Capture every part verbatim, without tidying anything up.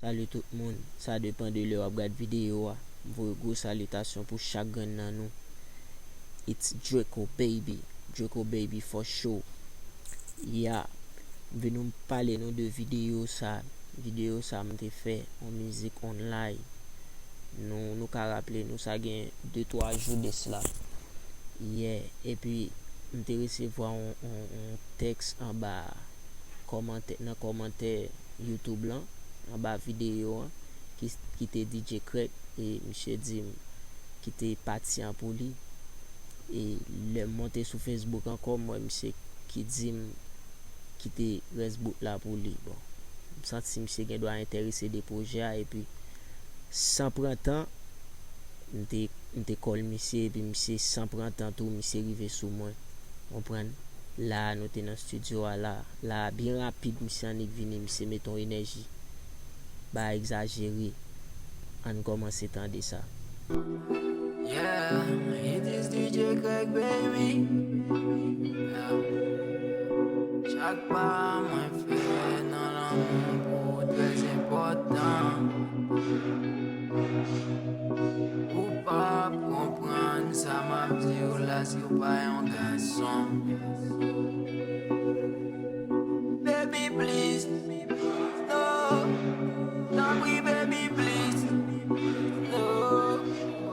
Salut tout moun, sa depan de lè w ap gad videyo a. M voye gwo salitasyon pou chak grenn nan nou. It's Draco Baby, Draco Baby for sure. Ya, m vin nou pale nou de videyo sa. Videyo sa m te fè, yon mizik online. Nou, nou ka raple nou sa gen de twa jou de sla. Yeah, epi m te resevwa yon, yon, yon tèks anba kòmantè, nan kòmantè YouTube lan, anba videyo an, ki, ki te D J Craig, e misye di m kite pati an pou li. E lè m monte sou Facebook ankò, m wè misye ki di m kite rès bout la pou li. Bon, m santi misye gen dwa enterese de pwojè a, epi san pran tan, m te, m te call misye, epi misye san pran tan tou, misye rive sou mwen. Konprann? La a nou te nan estidyo a la. La a byen rapid, misye annik vini, misye mete yon enèji. Bagay egzajere. Ann kòmanse tande sa. Yeah, it is D J Craig, baby. Yeah. Chak pa mwen fè nan lanmou pou ou trè enpòtan. Ou p ap konprann sa m ap di w la si w pa yon gason. Baby, please, no. Tanpri, baby, please, no.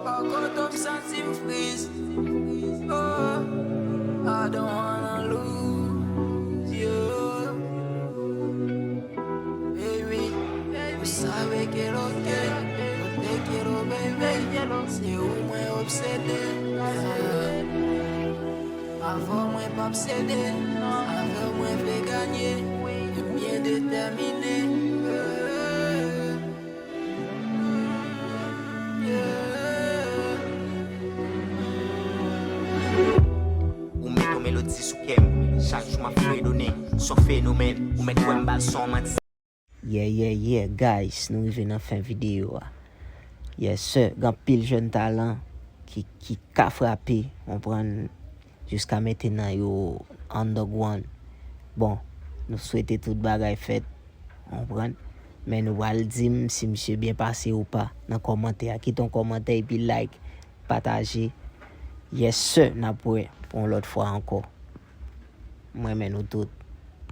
Poko t ap santi m freeze. Oh, I don't wanna lose you. Baby, ou save que lo que, yo te quiero, baby. Se ou mwen obsede. Avè w mwen p ap sede, avè w mwen vle ganye, e byen detèmine. Ou met yon melodi sou kè m, chak jou m ap fredone, s on fenomèn, ou mèt wè m ba l s on manti. Yeah, yeah, yeah, guys, nou rive nan fen videyo a. Yes, sir, gen anpil jèn talan ki, ki ka frape, konprann, jiska mentenan yo underground. Bon, nou swete tout bagay fèt, konprann, men nou pral di m si misye byen pase ou pa nan kòmantè a. Kite yon kòmantè epi like, pataje. Yes, sir, n ap wè pou yon lòt fwa ankò. M renmen nou tout.